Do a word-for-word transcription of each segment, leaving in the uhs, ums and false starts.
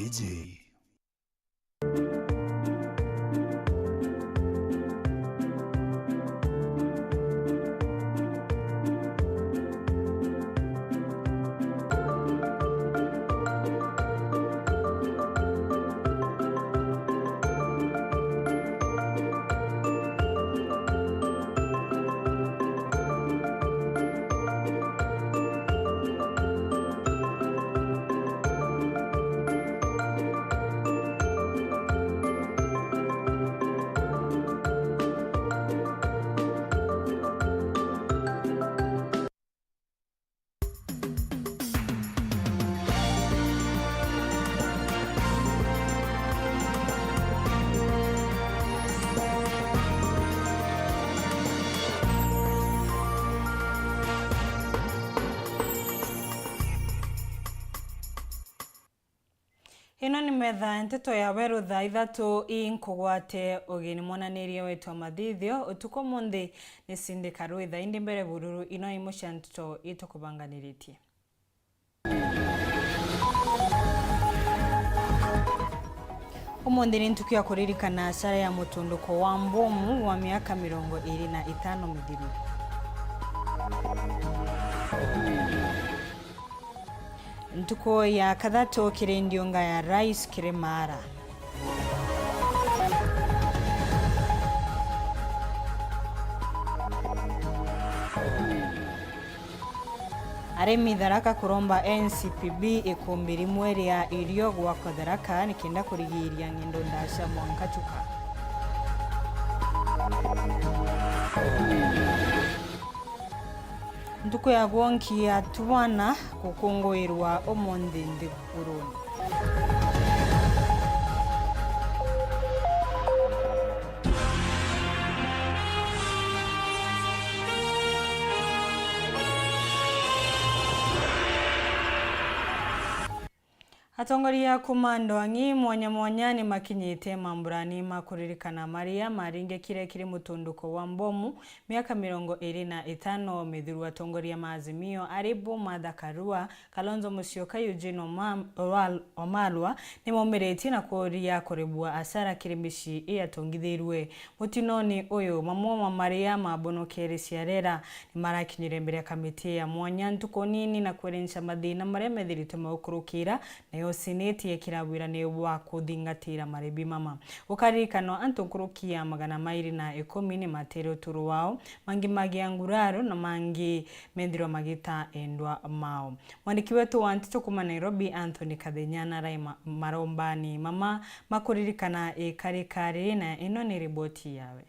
Iji. Ino ni metha nteto ya weru thaa ithatu ii nkugwate ugeni mwananirie wetu wa mathithio utuku umunthi ni Cindy Karwitha, indi mbere bururu ino imwe cia nteto itukubanganiritie. Umunthi ni ntuku ya kuririkana asara ya mutunduko wa mbomu wa miaka mirongo iri na itano mithiru. Ntuku ya kathatu kiri ndiunga ya rais kiri Mara. Arimi Tharaka kuromba N C P B ikumbi rimwe ria irio gwakwa Tharaka nikenda kurigiiria ng'endo ndaca mwanka Chuka. Ntuku ya gwonki ya twana gukunguirwa umunthi nthiguruni. Atongoria kuuma ndwang'i mwanya mwanya ni makinyite mamburani ma kuririkana maria maringikire kiri mutunduko wa mbomu miaka mirongo iri na itano mithiru. Atongoria ma Azimio ari bo Martha Karua, Kalonzo Musyoka, Eugene Wama-, Wal-, Wamalwa ni maumiritie na kuria kuribua asara kiri micii iatongithirue mutinoni uyu. Mamwe ma maria mabonokeere ciarera ni marakinyire mbere ya kamiti ya mwanya ntuku nini na kwerenca mathina maria methirite maukurukira, nayo Seneti yekira wirani wa kuthingatira maribi mama. Gukaririkanwa antu nkuruki ya magana mairi na ikumi ni mateere uturo wao, mangi magia nguraro na mangi methirwa magita endwa mao. Mwandiki wetu wa nteto kuuma Nairobi, Anthony Kathenya, narai ma-, marombani mama makuririkana ikarikari, na ino ni riboti yawe.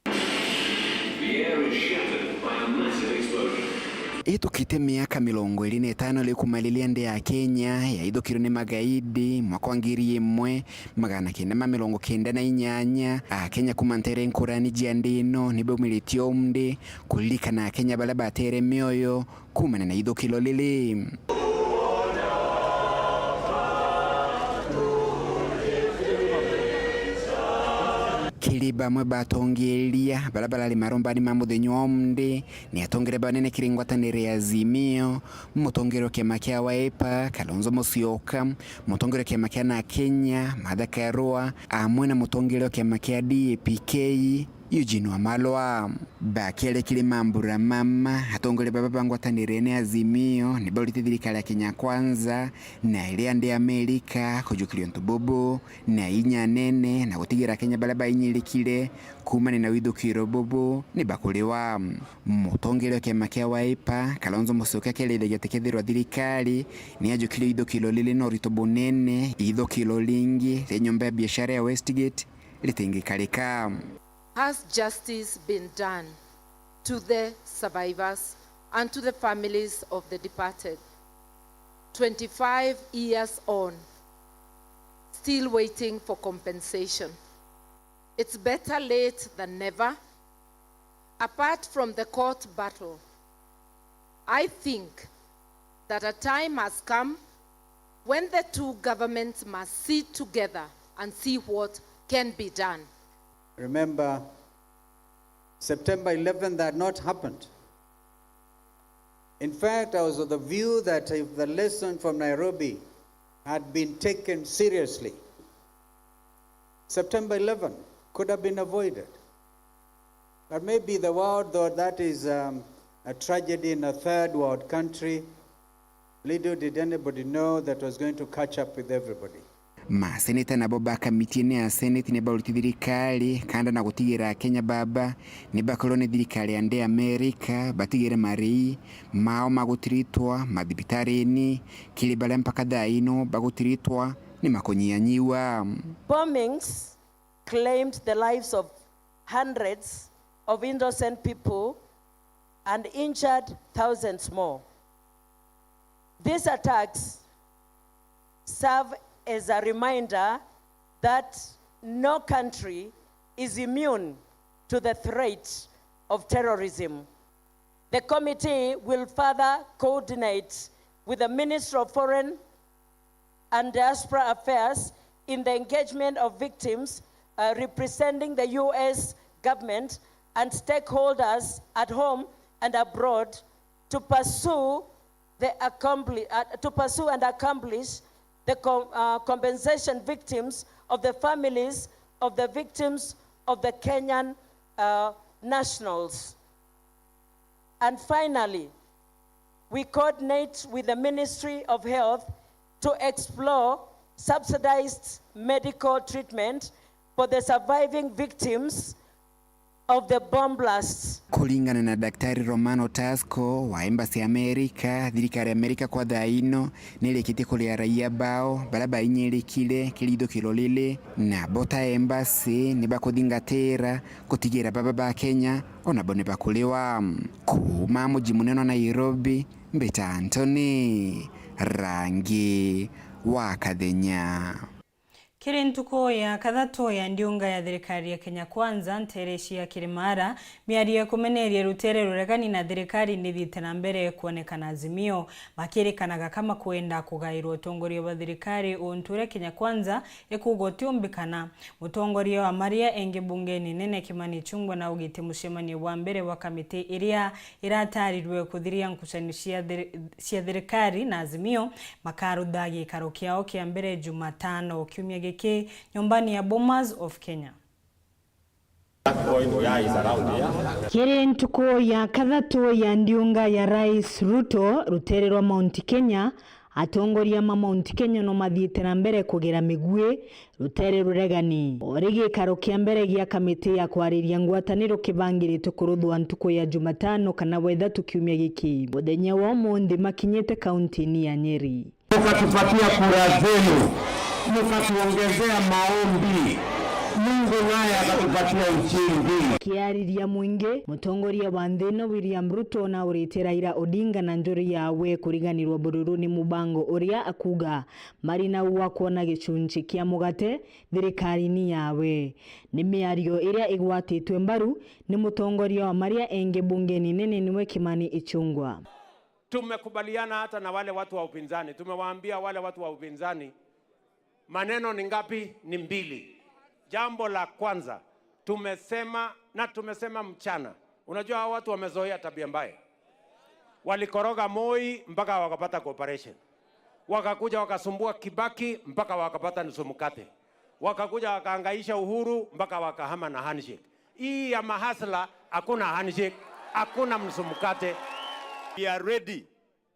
The air is shattered by a massive explosion. Itukite miaka mirongo iri na itano riu kuma riria nthi ya Kenya yaithukirwe ni magaidi mwaka wa ngiri imwe magana kenda ma mirongo kenda na inyanya, Akenya kuma nteere nkurani cia nthi ino ni baumiritie umthi kuririkana Akenya baria bateere mioyo kuumania na ithukiro riri. Kiri bamwe ba atongeria baria barari marombani ma muthenya wa umthi, ni atongeria banene kiri ngwataniro ya Azimio, mutongeria wa kiama kia Wiper, Kalonzo Musyoka, mutongeria wa kiama kia Na Kenya, Martha Karua, amwe na mutongeria wa kiama kia D A P K, Eugene Wamalwa. Bakiaria kiri mambura mama, atongoria baba ba ngwataniro ene Azimio ni baurite thirikari ya Kenya Kwanza na iria nthi Amerika kujukiria untu bubu na inya nene na gutigira Akenya baria bainyirikire kuumania na withukiro bubu ni bakuriwa. Mutongeria wa kiama kia Wiper, Kalonzo Musyoka, akiarithagia ati kethirwa thirikari ni yajukirie ithukiro riri na urito bunene, ithukiro ringi ria nyomba ya biashara ya Westgate ritingikarika. Has justice been done to the survivors and to the families of the departed? Twenty-five years on, still waiting for compensation. It's better late than never. Apart from the court battle, I think that a time has come when the two governments must sit together and see what can be done. Remember, September eleventh had not happened. In fact, I was of the view that if the lesson from Nairobi had been taken seriously, September eleven could have been avoided. But maybe the world thought that is, um, a tragedy in a third world country. Little did anybody know that was going to catch up with everybody. Maseneta nabo ba kamiti ene ya Senate ni bauriti thirikari kanda na gutigira Akenya baba ni bakorwo ni thirikari ya nde Amerika batigire marei mao ma gutiritwa mathibitarini kiri baria mpaka thaa ino bagutiritwa ni makunyianyiwa. Bombings claimed the lives of hundreds of innocent people and injured thousands more. These attacks serve as a reminder that no country is immune to the threat of terrorism. The committee will further coordinate with the Ministry of Foreign and Diaspora Affairs in the engagement of victims, uh, representing the U S government and stakeholders at home and abroad to pursue the accompli-, uh, to pursue and accomplish the com-, uh, compensation victims of the families of the victims of the Kenyan, uh, nationals. And finally, we coordinate with the Ministry of Health to explore subsidized medical treatment for the surviving victims of the bomb blasts. Kuringana na Daktari Romano Tasco wa Embassy ya Amerika, thirikari ya Amerika kwa thaa ino ni irikitie kuria raia bao baria bainyirikire kirithukiro riri, nabo ta embassy ni bakuthingatira gutigira baba ba Kenya onabo ni bakuriwa. Kuuma muji munene wa Nairobi, mbita Anthony Rangi wa Kathenya. Kiri ntuku ya kathatu ya ndiunga ya thirikari ya Kenya Kwanza, nteere cia Kirimara, miario ya kumeneria rutere ruregani na thirikari nithiite na mbere kwonekana Azimio, makirikanaga kama kwenda kugairwa utongoria bwa thirikari untu uria Kenya Kwanza ikuuga utiumbikana. Mutongoria wa maria engi bungeni nene Kimani Ichung'wah naugite mucemanio bwa mbere bwa kamiti iria iratarirwe kuthiria ngucanio cia thiri-, cia thirikari na Azimio makarutha gikaro kiao kia mbere Jumatano kiumia giki nyumbani ya Bomas of Kenya. Kiri ntuku ya kathatu ya ndiunga ya Rais Ruto rutere rwa Mount Kenya, atongoria ma Mount Kenya no mathiite na mbere kugira migui rutere ruregani. Ori gikaro kia mbere gia kamiti ya kwariria ngwataniro kibangiritwe kuruthwa ntuku ya Jumatano kana wa ithatu kiumia giki, muthenya wa umunthi makinyite kaunti-ini ya Nyeri. Mukatupatia kura zenu, mukatuongezea maombi, Mungu naye atatupatia ushindi. Akiariria mwingi, mutongoria wa nthi ino William Ruto naurite Raila Odinga na njuri yawe kuriganirwa bururu ni mubango uria akuuga mari nau wa kwona gicunci kia mugate thirikari-ini yawe. Ni miario iria igwatitwe mbaru ni mutongoria wa maria engi bungeni nene niwe Kimani Ichung'wah. Tumekubaliana hata na wale watu wa upinzani, tumewaambia wale watu wa upinzani, maneno ni ngapi? Ni mbili. Jambo la kwanza, tumesema, na tumesema mchana. Unajua hao watu wamezoea tabia mbaya. Walikoroga Moi mpaka wakapata cooperation. Wakakuja wakasumbua Kibaki mpaka wakapata nusu mkate. Wakakuja wakahangaisha Uhuru mpaka wakahama na handshake. Hii ya mahasla hakuna handshake, hakuna nusu mkate. We are ready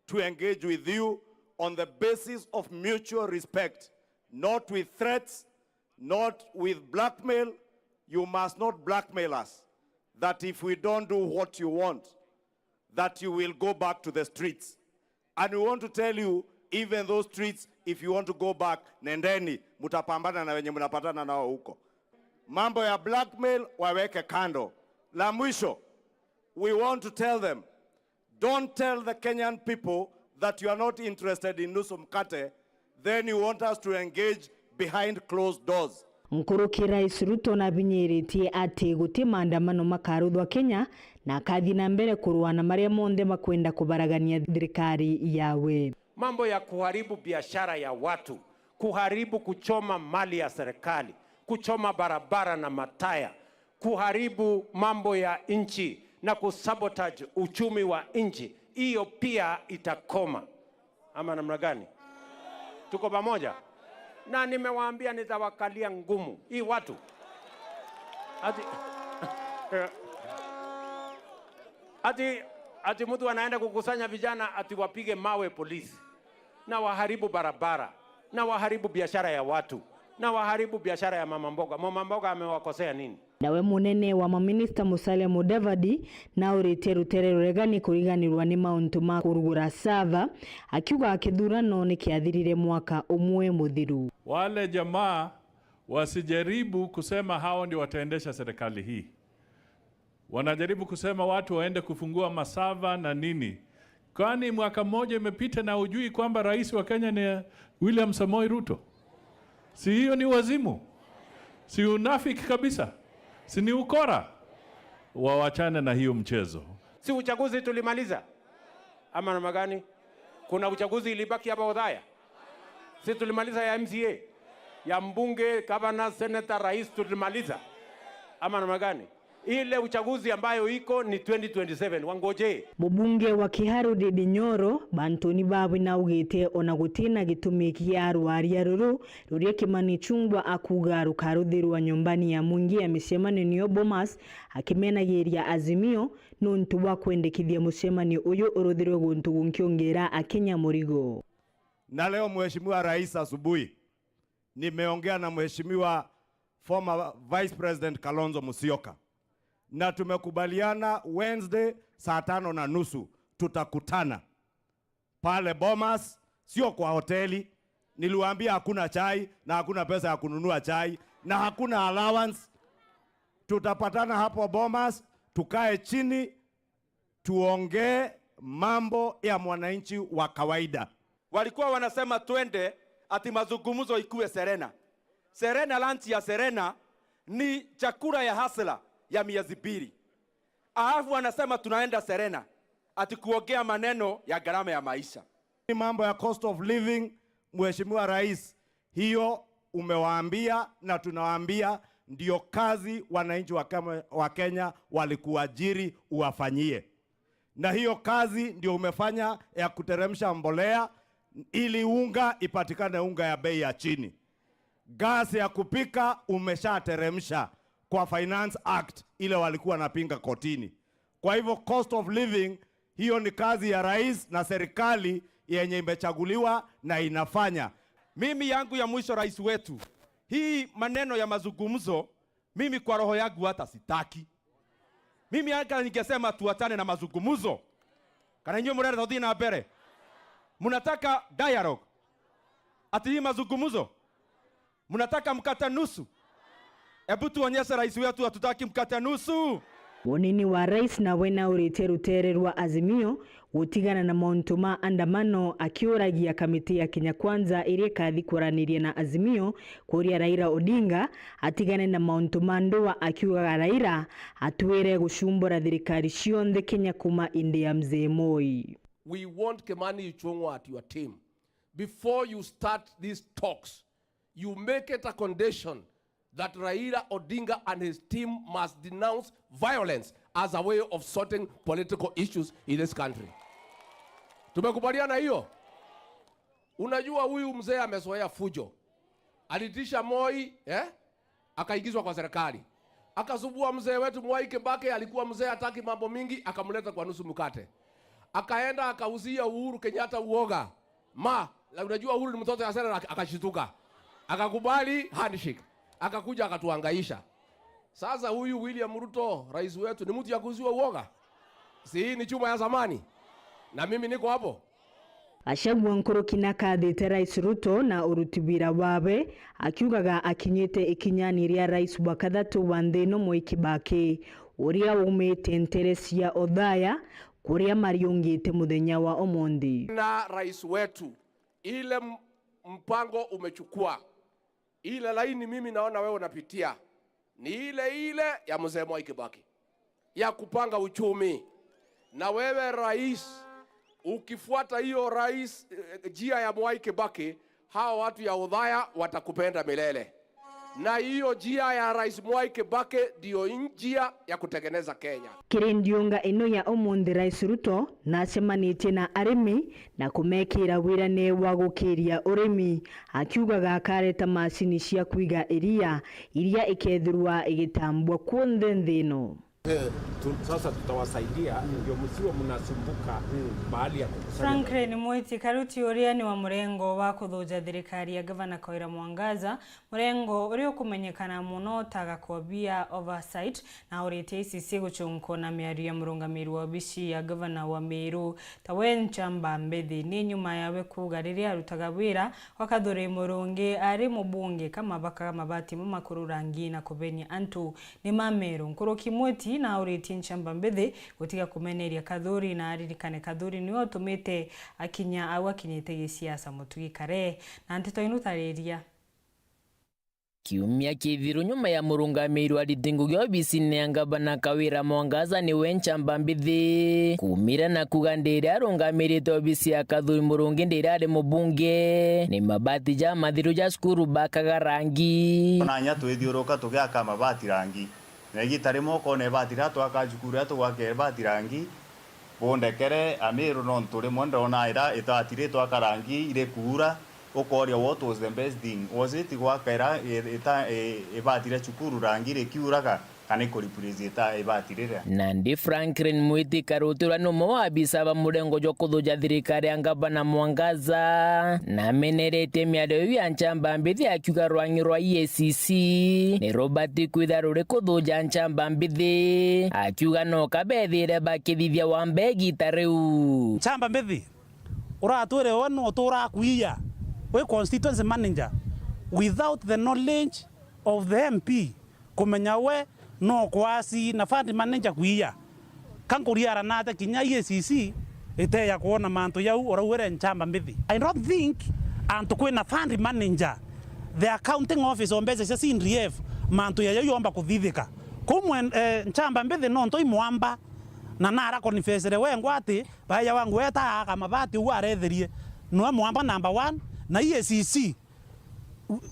to engage with you on the basis of mutual respect, not with threats, not with blackmail. You must not blackmail us that if we don't do what you want, that you will go back to the streets. And we want to tell you, even those streets, if you want to go back, nendeni, mutapambana na wenye mnapatana nao huko. Mambo ya blackmail waweke kando. La mwisho, we want to tell them, don't tell the Kenyan people that you are not interested in nusu mkate, then you want us to engage behind closed doors. Nkuruki Rais Ruto nabinyiritie ati guti maandamano makaruthwa Kenya, na akathi na mbere kurua na maria monthe makwenda kubaragania thirikari yawe. Mambo ya kuharibu biashara ya watu, kuharibu, kuchoma mali ya serikali, kuchoma barabara na mataya, kuharibu mambo ya nchi na kusabotage uchumi wa nchi, hiyo pia itakoma. Ama namna gani? Tuko pamoja? Na nimewaambia nitawakalia ngumu hii watu. Ati, ati, ati mtu anaenda kukusanya vijana ati wapige mawe polisi, na waharibu barabara, na waharibu biashara ya watu, na waharibu biashara ya mama mboga. Mama mboga amewakosea nini? Nawe munene wa maminista Musalia Mudavadi nauritie rutere ruregani kuriganirwa ni mauntu ma kurugura caava, akiuga kithurano ni kiathirire mwaka umwe muthiru. Wale jamaa wasijaribu kusema hao ndio wataendesha serikali hii. Wanajaribu kusema watu waende kufungua masava na nini. Kwani mwaka mmoja imepita na hujui kwamba rais wa Kenya ni William Samoei Ruto? Si hiyo ni wazimu? Si unafiki kabisa? Si ni ukora? Wawachane na hiyo mchezo. Si uchaguzi tulimaliza? Ama namna gani? Kuna uchaguzi ilibaki hapa Othaya? Si tulimaliza ya M C A, ya mbunge, gavana, senator, rais, tulimaliza? Ama namna gani? Ile uchaguzi ambayo iko ni twenty twenty-seven, wangoje. Mubunge wa Kiharu Ndindi Nyoro, Bantoni Babwi naugite ona gutina gitumi kia rwaria ruru ruria Kimani Ichung'wah akuga rukaruthirwa nyumbani ya mwingi ya micemanio niyo Bomas, akimenagiria Azimio nuntu bwa kwendekithia mucemanio uyu uruthirwe guntu gungi ungera Akenya murigo. Na leo, Mheshimiwa Rais, asubuhi nimeongea na Mheshimiwa former Vice President Kalonzo Musyoka, na tumekubaliana Wednesday saa tano na nusu tutakutana pale Bomas, sio kwa hoteli. Niliwaambia hakuna chai na hakuna pesa ya kununua chai na hakuna allowance. Tutapatana hapo Bomas, tukae chini, tuongee mambo ya mwananchi wa kawaida. Walikuwa wanasema twende ati mazungumzo ikuwe Serena. Serena, lunch ya Serena ni chakula ya hustler ya miezi mbili. Alafu wanasema tunaenda Serena ati kuongea maneno ya gharama ya maisha. Ni mambo ya cost of living, Mheshimiwa Rais, hiyo umewaambia na tunawaambia ndio kazi wananchi wa Kenya, wa Kenya walikuajiri uwafanyie. Na hiyo kazi ndio umefanya ya kuteremsha mbolea ili unga ipatikane, unga ya bei ya chini. Gas ya kupika umeshateremsha kwa Finance Act ile walikuwa wanapinga kotini. Kwa hivyo cost of living, hiyo ni kazi ya rais na serikali yenye imechaguliwa na inafanya. Mimi yangu ya mwisho, rais wetu, hii maneno ya mazungumzo, mimi kwa roho yangu hata sitaki. Mimi hata ningesema tuachane na mazungumzo. Kana inyuĩ mũrenda tũthiĩ na mbere? Mnataka dialogue? Ati hii mazungumzo? Mnataka mkate nusu? Hebu tuonyeshe rais wetu hatutaki mkate nusu. Wonini wa rais nawe nauritie rutere rwa Azimio gutigana na mauntu ma andamano, akiuragia kamiti ya Kenya Kwanza iria ikathi kwaraniria na Azimio kuria Raila Odinga atigane na mauntu ma ndua, akiugaga Raila atwire gucumbura thirikari cionthe Kenya kuma indi ya Mzee Moi. We want Kimani Ichung'wah at your team. Before you start these talks, you make it a condition that Raila Odinga and his team must denounce violence as a way of sorting political issues in this country. Tumekubaliana hiyo? Unajua huyu mzee amezoea fujo. Alitisha Moi, eh? Akaingizwa kwa serikali. Akasumbua mzee wetu Mwai Kibaki, alikuwa mzee hataki mambo mingi, akamleta kwa nusu mkate. Akaenda akauzia Uhuru Kenyatta uoga. Ma, la, unajua Uhuru ni mtoto ya Serena, ak-, akashituka. Akakubali handshake. Akakuja akatuhangaisha. Sasa huyu William Ruto, rais wetu, ni mtu ya kuuziwa uoga? Si hii ni chuma ya zamani? Na mimi niko hapo. Gachagua nkuruki nakathite Rais Ruto na uruti wira wawe, akiugaga akinyite ikinyani ria rais wa kathatu wa nthi ino Mwai Kibaki, uria umite ntere cia Othaya, kuria mariungite muthenya wa umunthi. Na rais wetu, ile m-, mpango umechukua, ile laini mimi naona wewe unapitia, ni ile ile ya mzee Mwai Kibaki ya kupanga uchumi. Na wewe rais, ukifuata hiyo rais, eh, njia ya Mwai Kibaki, hawa watu ya Othaya watakupenda milele. Na hiyo njia ya Rais Mwai Kibaki ndio njia ya kutengeneza Kenya. Kiri ndiunga ino ya umunthi, Rais Ruto nacemanitie na arimi na kumekira wirane wa gukiria urimi, akiugaga akareta macini cia kwiga iria, iria ikethirwa igitambua kuonthe nthi ino. Eh, tu-, sasa tutawasaidia, ndio msiwe mnasumbuka mahali ya kukusanya. Franklin Mwiti Karuti uria ni wa murengo wa kuthuja thirikari ya Gavana Kawira Mwangaza, murengo uria ukumenyekana muno ta Gakobia Oversight, na uritie I C C gucunkuna miario ya murungamiri wa obici ya Gavana wa Meru ta we Nchamba Mbithi. Ni nyuma yawe kuuga riria arutaga wira wa Kathuri Murungi ari mubunge, kamabakaga mabati mamakuru rangi na kubenia antu ni ma Meru. Nkuruki Mwiti na auritie Nchamba Mbithi gutiga kumeneria Kathuri na aririkane Kathuri niwe utumite akinya au akinyite gisiasa. Mutugi Kare na nteto inu tariria. Kiumia kithiru nyuma ya murungamiri wa riti ngugi obisine ya Ngavana Kawira Mwangaza niwe Nchamba Mbithi kumira na kuuga ndiria arungamirite obisi ya Kathuri Murungi ndiria ari mubunge, ni mabati ja mathiru ja cukuru bakaga rangi. Ona nya twithiuruka tugiaka mabati rangi. Na igita rimwe ukona ibati riria twaka cukuru, riria tugwaka ibati rangi, bundekere Amiru, nontu rimwe ndona ira ibati ritwaka rangi irikuura, ukoria, what was the best thing? Was it gwaka ira i-, ita-, i-, ibati ria cukuru rangi rikiuraga, kana ikureplace ita-, ibati riria? Nandi Franklin Mwiti Karuti uria ni umwe wa abisa ba murengo jwa kuthuja thirikari ya Ngavana Mwangaza, nameneretie miario iu ya Nchamba Mbithi akiuga rwang'i rwa E A C C ni rubati kwithira ruri kuthuja Nchamba Mbithi, akiuga no kabethire bakithithia wa mbee igita riu. Nchamba Mbithi, uratwire we no uturaa kwiya wi constituency manager without the knowledge of the M P kumenya we no kwasi na fund manager kwiya. Ka nkuriara nate kinya E A C C iteya kwona mantu jau urauire Nchamba Mbithi. I don't think antu kwina fund manager, the accounting office o mbeca cia C D F, mantu ya jau yomba kuthithika. Kou mwen-, eh, Nchamba Mbithi nontu i mwamba, na nara confessere wengwa ati baeja wa ngweta aaka mabati uu aretherie, nwe mwamba number one, na E A C C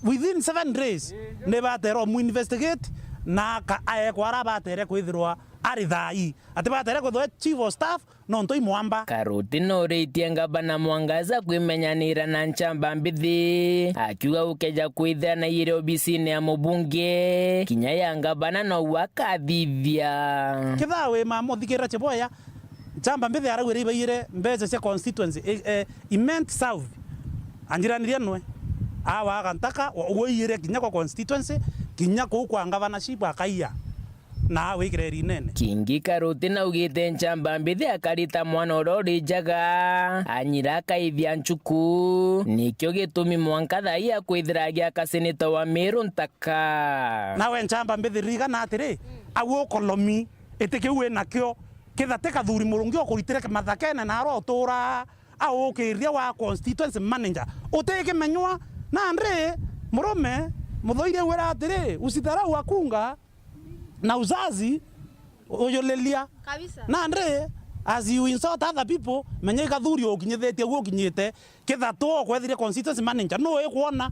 within seven days ni batere omu investigate na aka aekwa ara batere kwithirwa ari thaai, ati batere kwithirwa chief of staff nontu i mwamba. Karuti nuritie Ngavana Mwangaza kwimenyanira na Nchamba Mbithi, akiuga gukeja kwithira na iri obisine ya mubunge, kinya ya Ngavana nou akathithia. Kethaa wi mama uthikirira Cheboya, Nchamba Mbithi araugire ibaiyire mbeca cia constituency, eh, eh, Imenti South. Anjiranirie nwe. Awa agantaka, wa-, uguo iyire kinya kwa constituency, kinya kuu kwa governorship akaiya. Na awikire rinene. Kingi Karuti naugite Nchamba Mbithi akari ta mwana uria uri njaga, anyira akaithia nchuku. Nikio gitumi mwanka thaai akwithira agiaka seneta wa Meru ntaka. Nawe Nchamba Mbithi ririkana atiri, au ukolomi, iti kiu winakio, Kithati Kathuri Murungi ukuritire kimathakene na arwa uturaa aukiriria wa constituency manager. Utikimenywa, nandi murume muthoiria wira atiri, usidharau wakunga na uzazi uyulilia. Kabisa. Nandi, as you insult other people, menya i Kathuri ukinyithitie uguo ukinyite. Kithatu ukwethirie constituency manager, nu ikwona?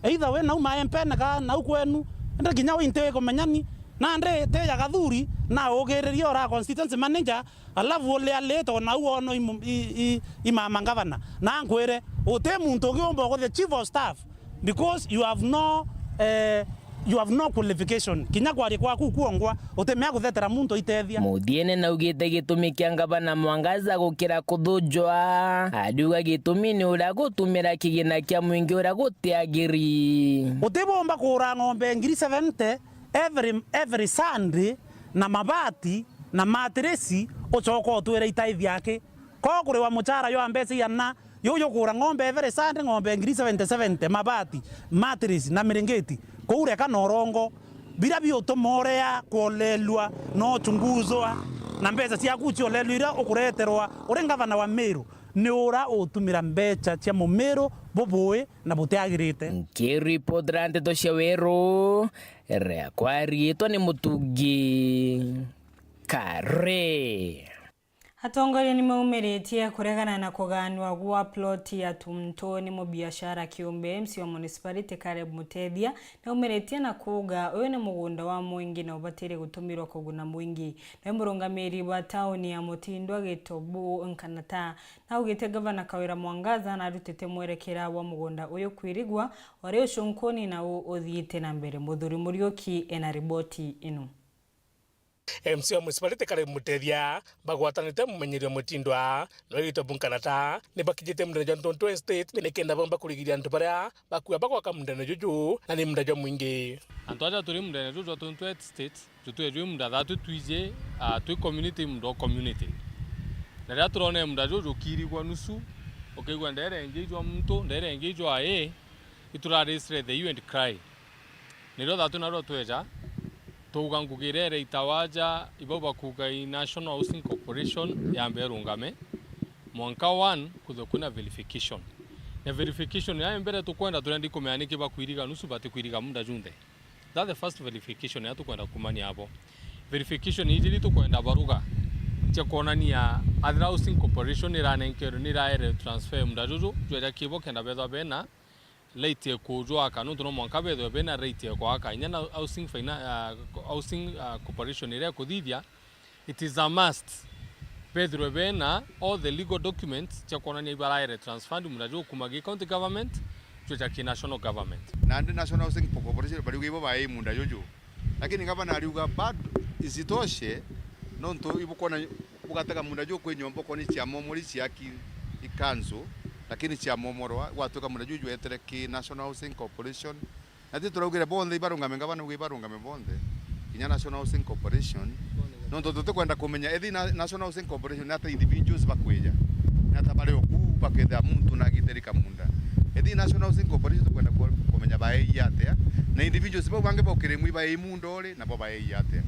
Either wi nau maempene ka nau kwenu, indi kinya wi nti ikumenyani. Nandi ti ya Kathuri, na ugiririe ura constituency manager, alafu ulialite o nau wono i mu-, i, i, i mama ngavana. Na nkwire, uti muntu ungi umba ukuthia chief of staff because you have no, eh, you have no qualification. Kinya kwaria kwaku kwongwa, utimea kuthetera muntu aitethia. Muthiene naugite gitumi kia ngavana Mwangaza gukira kuthujwa, ariuga gitumi ni uria gutumira kigina kia mwingi uria gutiagiri. Utibomba kugura ng'ombe ngiri seventy every, every Sunday na mabati na matirisi, ucoka utwire itaithi aki. Ko kuriwa muchara jwa mbeca iana, yu jukugura ng'ombe every Sunday, ng'ombe ngiri seventy, seventy, mabati, matirisi na miringiti. Kou reka na urongo. Biria biutuma urea kwolelua na uchunguzwa, na mbeca ciaku ciolelua iria ukureterwa uri ngavana wa Meru, ni ura utumira mbeca cia mumiru bubui na butiagirite. Nkiripotera nteto cia Weru, riakwa riitwa ni Mutungi Kare. Atongoria ni maumiritie kuregana na kugaanua gwa ploti ya Tuntu ni mubiashara kiumbe. M C wa municipality Caleb Mutethia ni aumiritie na kuuga uyu ni mugunda wa mwingi na ubatiire gutumirwa kuguna mwingi. Nawe murungamiri wa tauni ya Mutindwa Gitobu Nkanata naugite gavana Kawira Mwangaza narutite mwerekera wa mugunda uyu kwirigwa ori ucunkuni na u uthiite na mbere. Muthuri Muriuki ena riboti ino. M C wa municipality Caleb Mutethia bagwatanite mumenyeria Mutindwa na Gitobu Nkanata ni bakinyite mundene jwa Ntonto Estate nikenda bomba kurigiria antu baria bakua bagwaka mundene juju na ni munda jwa mwingi. Antu aja turi mundene juju jwa Ntonto Estate, jutwe jwi munda thatu twiji, ah, twi community, munda o community. Na riria turone munda juju jukirigwa nusu, ukaigua ndere ingi ijwa muntu, ndere ingi ijwa ii, ituraricire the hue and cry. Nirio thatu nario tweja, twauga ngugi iria iraitawa aja, ibau bakuuga i National Housing Corporation yambe irungame, mwanka one kuthwe kwina verification. Na verification ya mbere tukwenda, turendi kumenya niki bakwiriga nusu, batikwiriga munda junthe. That the first verification ya tukwenda kumania abo. Verification iji ni tukwenda baruga cia kwonania athira Housing Corporation niranenkerwe, niraere transfer munda juju, jweja kibo kenda bethwa bena right ya kujwaka, nontu no mwanka bethwe bena right ya kwaka. Inya na housing fina-, ah, housing, ah, corporation iria ikuthithia, it is a must bethirwe bena all the legal documents cia kwonania ibaraere transferred munda juju kuma gi county government jweja ki national government. Nandi National Housing Corporation bariuga ibo baei munda juju. Lakini gavana ariuga bado isitoshe, nontu ibukwona bugatega munda juu kwi nyomba ukwona cia momori ciaki ikanzu, lakini cia momorwa gwatuika munda juu jwetere ki National Housing Corporation. Na ti turaugire bonthe ibarungame, gavana auga ibarungame bonthe, kinya National Housing Corporation. Nontu tutikwenda kumenya ethi na-, National Housing Corporation ni ata individuals bakwija, ni ata bari oku bakethira muntu na agiterika munda. Ethi National Housing Corporation tukwenda ku-, kumenya baei atia, na individuals bau bangi baukirimwi baei munda uri, nabo baei atia.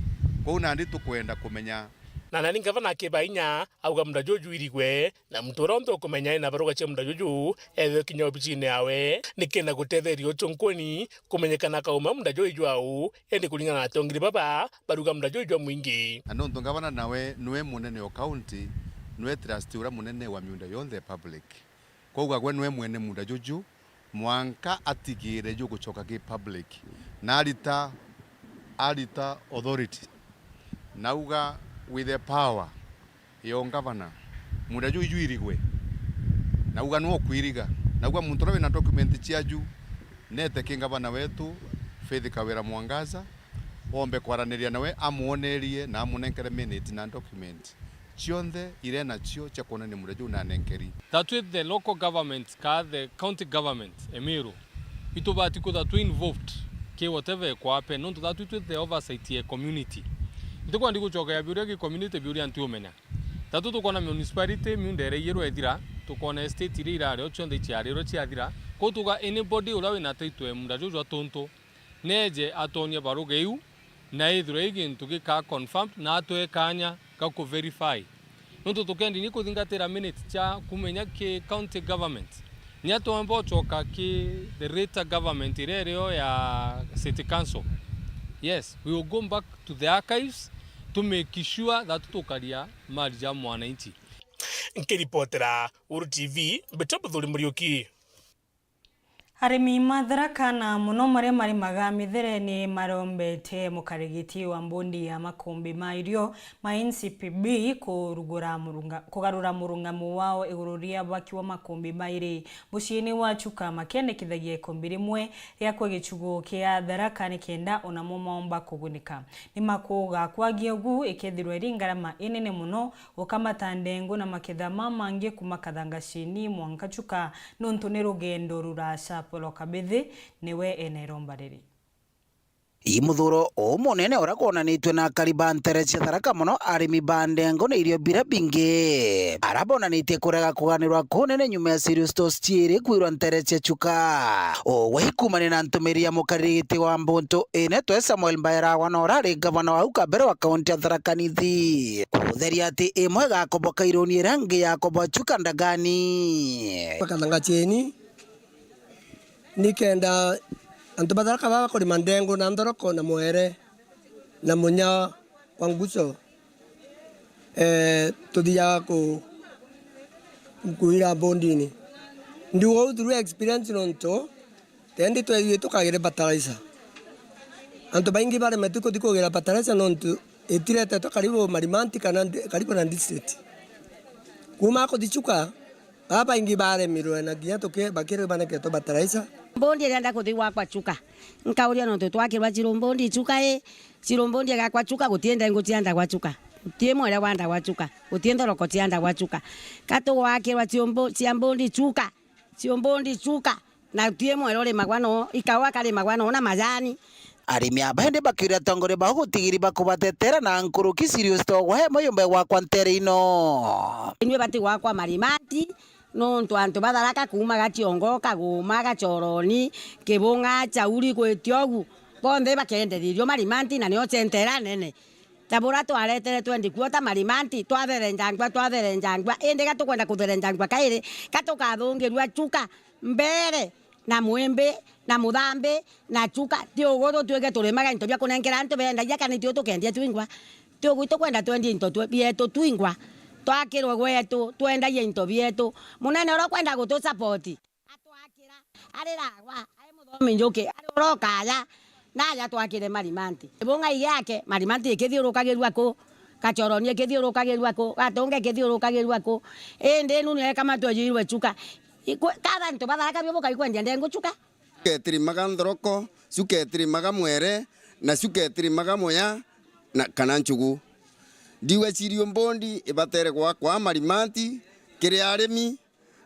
Kwou nandi tukwenda kumenya. Na nani ngavana akiba inya auga munda juju jwirigwe, na muntu uria unthe ukumenya ena baruga cia munda juju ethwe kinya obicine yawe, nikenda gutetheria ucunkuni kumenyekana kauma munda juju jwau, indi kuringana na atongeri baba baruga munda juju jwa mwingi. Na nontu ngavana nawe niwe munene o county, niwe trustee uria munene wa miunda yonthe ya public. Kwauga gwe niwe mwene munda juju, mwanka atigire jugucoka ki public, na arita, arita authority. Nauga with the power ya ungavana, munda juu ijwirigwe. Nauga nwe ukwiriga. Nauga muntu uria wina document ciaju, nete ki ngavana wetu, Faith Kawira Mwangaza, ombe kwaraniria nawe, amwonerie na amunenkere minute na document cionthe iria nacio cia kwonania munda juu nanenkeri. That with the local government, ka the county government, Emiru, itubati kwithirwa twi involved ki whatever ikwa happen, nontu that with the oversight ya community. Ntikwenda gucokeria biuria ki community biuria ntiumenya. Tatu tukwona municipality miunda iria iyirwe ithira, tukwona estate iria irari o cionthe iciarirwe ciathira. Kwou tuga anybody uria wina title ya munda juu jwa Tuntu, neje atwonie baruga iu, na ithirwe i gintu gika confirmed na atwe kanya ga ku verify. Nontu tukendi ni kuthingatira minutes cia kumenya ki county government, nia twomba ucoka ki the later government iria irio ya city council. Yes, we will go back to the archives to make sure that tukaria mali ja mwananchi. Nkiripotera Uru T V, mbitwa Muthuri Muriuki. Arimi ma Tharaka na mono maria marimaga mithere ni marombete mukarigiti wa mbondi ya makumbi ma irio ma N C P B kurugura murunga-, kugarura murungamo wao iguru ria bwaki wa makumbi mairi muciini wa Chuka, makendekithagia ikumbi rimwe riakwa gicigo kia Tharaka nikenda onamo maomba kugunika. Ni makuuga kwagia ugu ikethirwa iri ngarama inene mono gukamata ndengu na maketha mamangi kuma Kathanga ciini mwanka Chuka, nontu ni rugendo ruraca. Paul Kabithi niwe ena iromba riri. I muthuro umunene uria gwonanitue na akari ba ntere cia Tharaka mono arimi ba ndengu na irio biria bingi, aria bonanitie kurega kuganirwa kunene nyuma ya cereal stores ciiri kwirwa ntere cia Chuka. Ugwe ikumania na ntumiri ya mukariri giti wa mbuntu ine twe Samuel Mbaeragwa na urari gavana wa au ka mbere wa kaunti ya Tharaka Nithi. Kutheria ati imwe igakoboka iruni iria ingi yakoboa Chuka ndagani. Kathanga cieni, nikenda antu ba Tharaka baba kurima ndengu na nthoroko na mwere na munya wa nguco. Eh, tuthiaga ku-, kuira mbondini. Ndiuga uu through experience nontu tendi twethithie tukagire fertilizer. Antu baingi baremetwe kuthi kugira fertilizer nontu itiretetwe karibu Marimanti kana ndi-, karibu na district. Kuuma kuthi Chuka, babaingi baremirwe na nginya tuki-, bakiri baneketwe fertilizer. Mbondi irienda kuthi gwakwa Chuka, nkauria nontu twakirwa Chirumbondi Chuka i, Chirumbondi igakwa Chuka, guti ndengu ciandagwa Chuka, guti mwere wandagwa Chuka, guti nthoroko ciandagwa Chuka. Ka tugwakirwa ciumbu-, cia mbondi Chuka, ciumbundi Chuka, na guti mwere urimagwa no, ikawa karimagwa no na majani. Arimi aba indi bakiuria atongoria bao gutigiri bakubatetera na nkuruki Sirius Togwa e muyumbe gwakwa ntere ino. Inywe bati gwakwa Marimanti, nontu antu ba Tharaka kuuma Gaciongo, Kaguma, Gachoroni, Kibung'a, Chauri, gwiti ogu, bonthe bakenderirio Marimanti na nio centre iria nene. Ta buria twaretere twenty quarter Marimanti, twatherenjangua, twatherenjangua, indi ga tukwenda kutherenjangua kairi, ga tukathungirua Chuka, Mbeere, na Mwimbi, na Muthambi, na Chuka, ti ugu tutwike turimaga into bia kunenkera antu bendagia, kana itio tukendia twingwa? Ti ugu itukwenda twendie into twe-, bietu twingwa, twakirwe gwetu, twendagia into bietu. Munene uria ukwenda gutu support, atwakira, ari ragwa, ari muthomi njuki, ari urokaya, naja twakire Marimanti. Kibung'a igiake, Marimanti ikithiurukagirua ku, Gachoroni ikithiurukagirua ku, Gatunga ikithiurukagirua ku. Indi nuni eka matwejirwe Chuka. Ikwe-, ka bantu ba Tharaka bio bukai kwendia ndengu Chuka? Ketirimaga nthoroko, ciu ketirimaga mwere, na ciu ketirimaga muya, na, kana nchugu. Ndiuga Sirius Mbondi ibatere gwakwa Marimanti kiri arimi,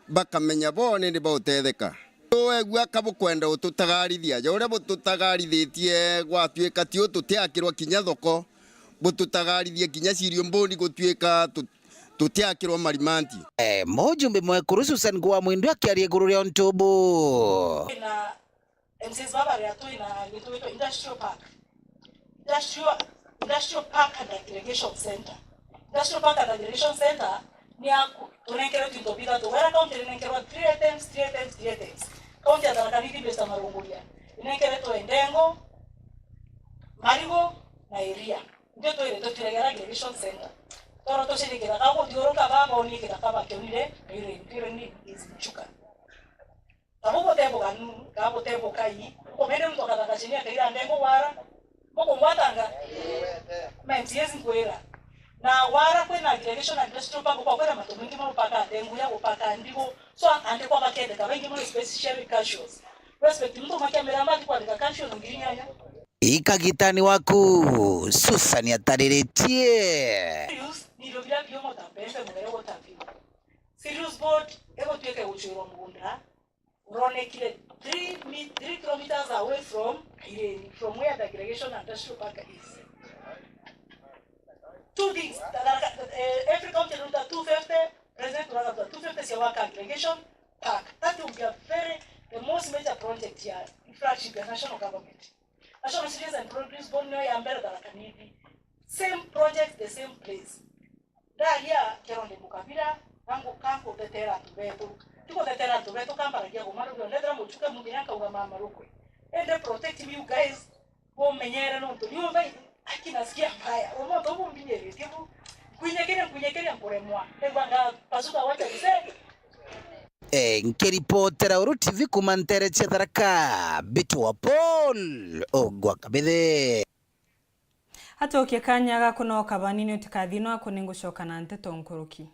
bakamenya bo nindi bautetheka. Twegua ka bukwenda ututagarithia, ja uria bututagarithitie gwatuika tiu tutiakirwa kinya thoko, bututagarithie kinya Sirius Mbondi gutuika tu-, tutiakirwa Marimanti. Eh, mujumbe mwekuru Susan Kuwa Mwindu akiaria iguru ria untu bu. Twina M Cs baba ria twina gintu gitwa industrial park. Industrial, industrial park and aggregation center. Industrial park and aggregation center ni ya ku-, tunenkeretwe into bithatu. Wera County rinenkerwa three items, three items, three items. County ya Tharaka Nithi based on marunguria. Inenkeretwe ndengo, marigu, na iria. Ndio twire tutiregera aggregation center. Toro tuciri kithaka guthiuruka baba oni kithaka bakionire, twire, twire ni is Chuka. Tabo butebuka nu, ka butebuka i, kumene muntu akathaka chini akaira ndengo wara, mukungwatanga? Menti yezi nkwira. Na wara kwina aggregation and industrial park, kwa kwina matu maingi ma gupaka ndengu ya gupaka ndigo. So, andikwa bakendeka baingi mono, especially cashews. Respect, muntu makiamira mati kwandika cashews ngiri inyanya. Ikagitani waku, Susan atariritie. Serious, ni irio biria biumo ta mbembe, mugere gutabiwa. Serious board, egutwika guchwirwa mugunda. Uronekire three mi-, three kilometers away from Kaireni, from where the aggregation and industrial park is. Two things, that are, eh, every county ruta two fifty, president ruta two fifty cia waka aggregation park. That will be a very, the most major project here, in fact, should be a national government. National Cereals and Produce Board niyo ya mbere Tharaka Nithi. Same project, the same place. Ndaria kero ndi mukabira, nangu kankutetera antu betu. Tikutetera antu betu, kambaragia kumarugia, ndethira muchuke muthenya nkauga mama rukwe. Ende protect me, you guys. Bumenyere nontu niumba aki nasikia mbaya. Umuntu ubu mbinyiritie bu. Nkunyekeria, nkunyekeria nkuremwa. Nigwa ngapasuka wacha mzee. Eh, nkiripotera Uru T V kuma ntere cia Tharaka, Mbitwa Paul Ogwa Kabithe. Atukie kanya ga kunoka banini, utikathie no aku, ningucoka na nteto nkuruki.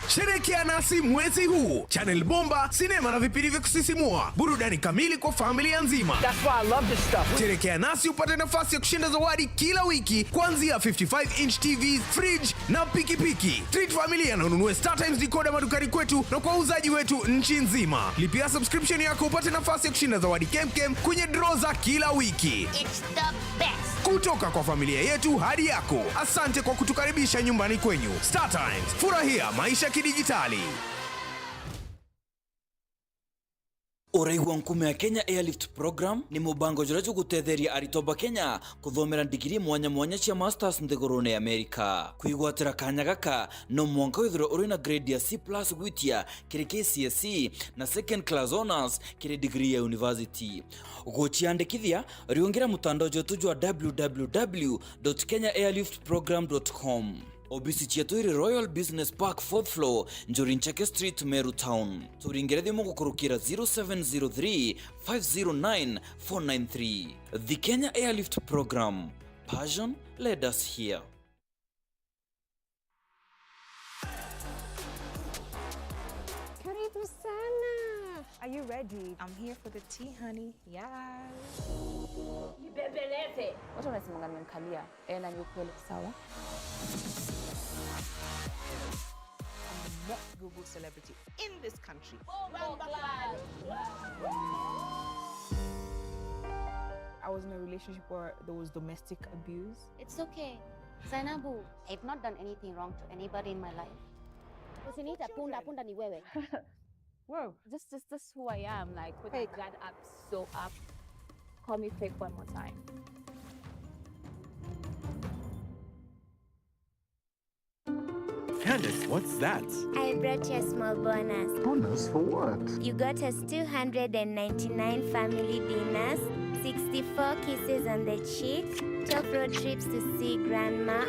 Sherekea nasi mwezi huu. Channel bomba, sinema na vipindi vya kusisimua. Burudani kamili kwa familia nzima. That's why I love this stuff. Sherekea nasi upate nafasi ya kushinda zawadi kila wiki, kuanzia fifty-five inch T V, fridge na pikipiki. Treat familia na ununue StarTimes decoder madukani kwetu na kwa wauzaji wetu nchi nzima. Lipia subscription yako upate nafasi ya kushinda zawadi kemkem kwenye draw za kila wiki. It's the best. Kutoka kwa familia yetu hadi yako, asante kwa kutukaribisha nyumbani kwenyu. StarTimes, furahia maisha kidijitali. Uraigua nkume ya Kenya Airlift Program ni mubango juria jugutetheria aritwa ba Kenya kuthomera ndigiri mwanya mwanya cia masters nthigurune ya Amerika. Kwigwatira kanya gaka, no mwanka withirwe uri na grade ya C plus gwitia kiri K C S E na second class honours kiri degree ya university. Guciandikithia, riungira mutandao jwetu jwa w w w dot kenya airlift program dot com. Obisi cietu iri Royal Business Park, fourth floor, Njuri Ncheke Street, Meru Town. Turingire thimu gukurukira zero seven zero three, five zero nine, four nine three. The Kenya Airlift Program. Passion led us here. Karibu sana. Are you ready? I'm here for the tea, honey. Yes. Nibembeleze. Watu wanasemanga nimemkalia. Eh, na ni ukweli, sawa. I'm the most Google celebrity in this country. I was in a relationship where there was domestic abuse. It's okay. Zainabu, I've not done anything wrong to anybody in my life. Usiniite punda, punda ni wewe. Whoa. Just, just, just who I am, like, with my guard up, so up. Call me fake one more time. Candace, what's that? I brought you a small bonus. Bonus for what? You got us two hundred and ninety-nine family dinners, sixty-four kisses on the cheek, twelve road trips to see grandma,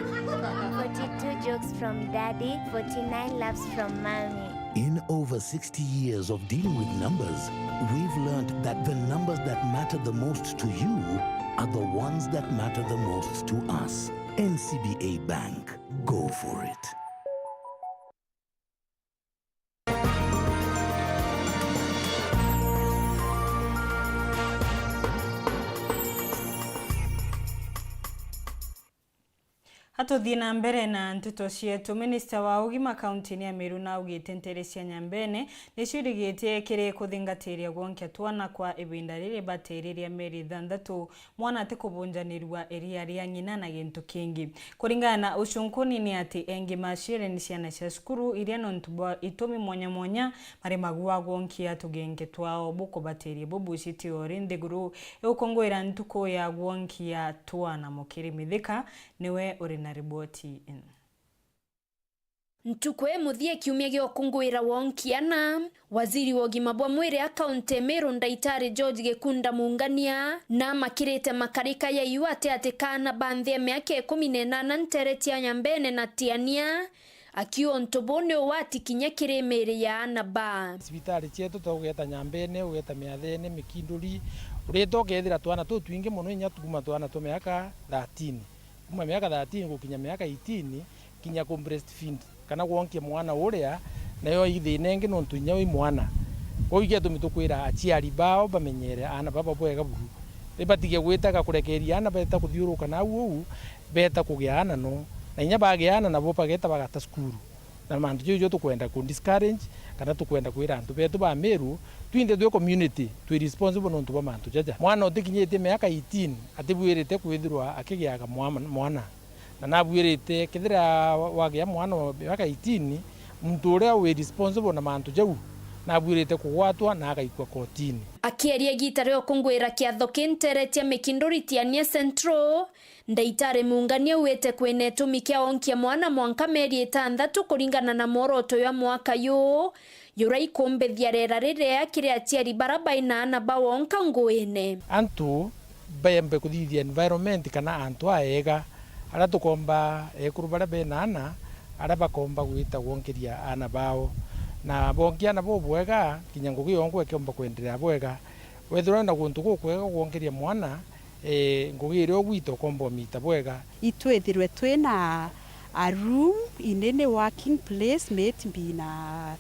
forty-two jokes from daddy, forty-nine laughs from mommy. In over sixty years of dealing with numbers, we've learned that the numbers that matter the most to you are the ones that matter the most to us. N C B A Bank. Go for it. Atuthii na mbere na nteto cietu. Minista wa ugima kaunti-ini ya Meru naugite nteere cia Nyambene nicirigitie kiri kuthingatiria gwonkia twana kwa ibinda riri batiriria mieri ithanthatu mwana atikubunjanirua iria ria ng'ina na gintu kingi. Kuringana na ucunkuni ni ati engi maciari ni ciana cia cukuru iria nontu bwa itumi mwanya mwanya maremagua gwonkia tugenge twao bukubatiria bubucitie ori nthiguru igukungwira ntuku ya gwonkia twana. Mukiri Mithika niwe uri na riboti ino. Ntuku imuthia kiumia gia ukungwira wonkia ana, waziri wa ugima bwa mwiri a kaunti Meru, Ndaitari George Gikunda Mungania, namakirite makarika ya iu ati ati kaana ba nthi ya miaka ikumi na inana nteere cia Nyambene na Tiania, akiuga untu buu ni ugwati kinya kiri miiri ya ana ba. Cibitari cietu ta ugeeta Nyambene, ugeeta Miathene, Mikinduri, urite ukethira twana tutwingi mono, inya kuma twana twa miaka thirteen. Kuma miaka thirteen gukinya miaka eighteen, kinya ku breastfeed kana gwonkia mwana uria, nayo i thina ingi nontu inya wi mwana. Kwou igetumi tukwira aciari bao bamenyere aana baba bwega buru. Ribatige gwitaga kurekeria aana beeta kuthiuruka nau uu, beeta kugia aana no. Na inya bagia aana nabo bageeta bagata cukuru. Na mantu jau jo tukwenda ku discourage, kana tukwenda kwira antu betu ba Meru, twinthe twi community, twi responsible nontu bwa mantu jaja. Mwana utikinyitie miaka eighteen, atibuirite kwithirwa akigiaga mwa-, mwana. Na nabuirite, kethira wa-, wagia mwana wa miaka eighteen, muntu uria wi responsible na mantu jau, nabuirite kugwatwa na agaikua kotini. Akieria igiita ria ukungwira kiatho ki nteere cia Mikinduri Tiania Central, Ndaitari Mungania augite kwina itumi kia onkia mwana mwanka mieri itanthatu kuringana na mworoto jwa mwaka juu, jura ikumbithia riera riria kiri aciari bara baina aana ba wonka nguine. Antu baembe kuthithia environment kana antu aega aria tukomba, ekuru baria bena aana, aria bakomba gwita gwonkeria aana bao. Na bonkia aana bobwega, kinya ngugi yongwa ikomba kwenderea bwega. Wethirwa na guntu gukwega gwonkeria mwana, eh, ngugi iria ugwita ukomba umita bwega. Itwithirwe twina a room in any working place, maybe na,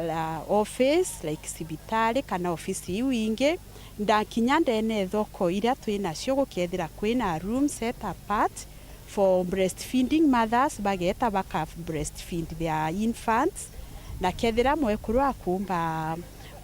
na office, like cibitari kana ofisi iu ingi. Ndakinya ndene thoko iria twinacio, gukethira kwina a room set apart for breastfeeding mothers, bageta baka breastfeed their infants, na kethira mwekuru akumba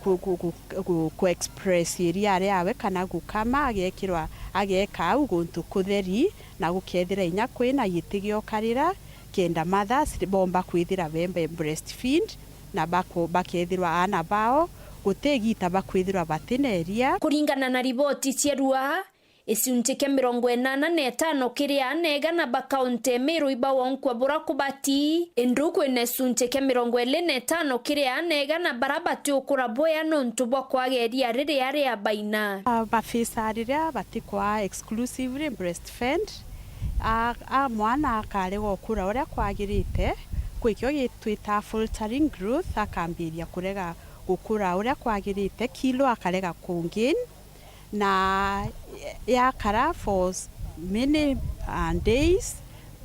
ku, ku, ku, ku, ku express iria riawe kana gukama, agekirwa, ageka au guntu kutheri, na gukethira inya kwina giti gia ukarira, kenda mothers bomba kwithira bembe breastfeed, na bako-, bakethirwa aana bao Guti igita bakwithirwa batina iria. Kuringana na riboti cia rua, gicunchi kia mirongo inana na itano kiri ana igana ba kaunti ya Meru ibawonkwa bura kubati, indi kwina gicunchi kia mirongo iri na itano kiri ana igana bara batiukura bwea nontu bwa kwaga iria riria riabaina. A, bafisa riria batikwaa exclusively breastfed, a, a mwana akarega ukura uria kwagirite, gwikio gitwita faltering growth, akambiria kurega gukura uria kwagirite, kilo akarega ku gain, na yakara for s-, many, uh, days,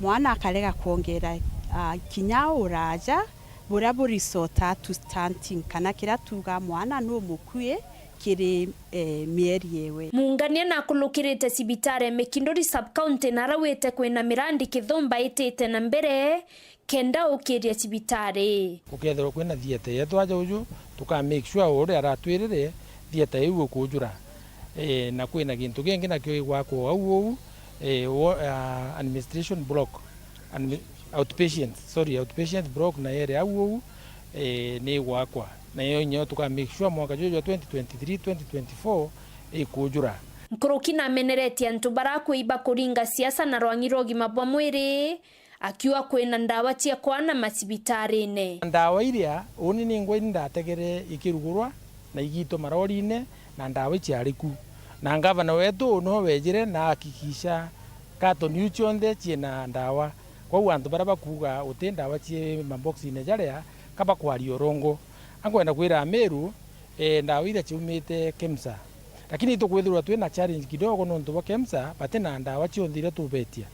mwana akarega kwongera, uh, kinya uraja buria bu resort to stunting, kana kiria tuga mwana numukui kiri, eh, mieri ewe. Muungania nakulukirite cibitari ya Mikinduri sub-county na arauite kwina mirandi kithumba itite na mbere, kenda ukiria cibitari. Gukethirwa kwina theatre yetu aja uju, tuka make sure uria aratwirire theatre iu ikujura. Eh, na kwina gintu kingi nakio igwakwa au uu, eh, wo-, ah, administration block, admi-, outpatient, sorry, outpatient block na yere au uu, eh, ni igwakwa. Na yo nyo tuka make sure mwaka juju jwa twenty twenty-three, twenty twenty-four ikujura. Nkuruki nameneretie antu bara kwimba kuringa siasa na rwang'i rwa ugima bwa mwiri, akiuga kwina ndawa cia kwana macibitarine. Ndawa iria uni ningwa ini ndategere ikirugurwa na igiitwa marorine, na ndawa iciari ku. Na ngavana wetu no wejire na ahakikisha katoni iu cionthe ciina ndawa. Kwou antu baria bakuuga uti ndawa cii maboxine jaria, ka bakwaria urongo. Ankwenda kwira Ameru, eh, ndawa iria ciumite KEMSA. Lakini itukwithirwa twina challenge kidogo nontu bwa KEMSA batina ndawa cionthe iria tubetia.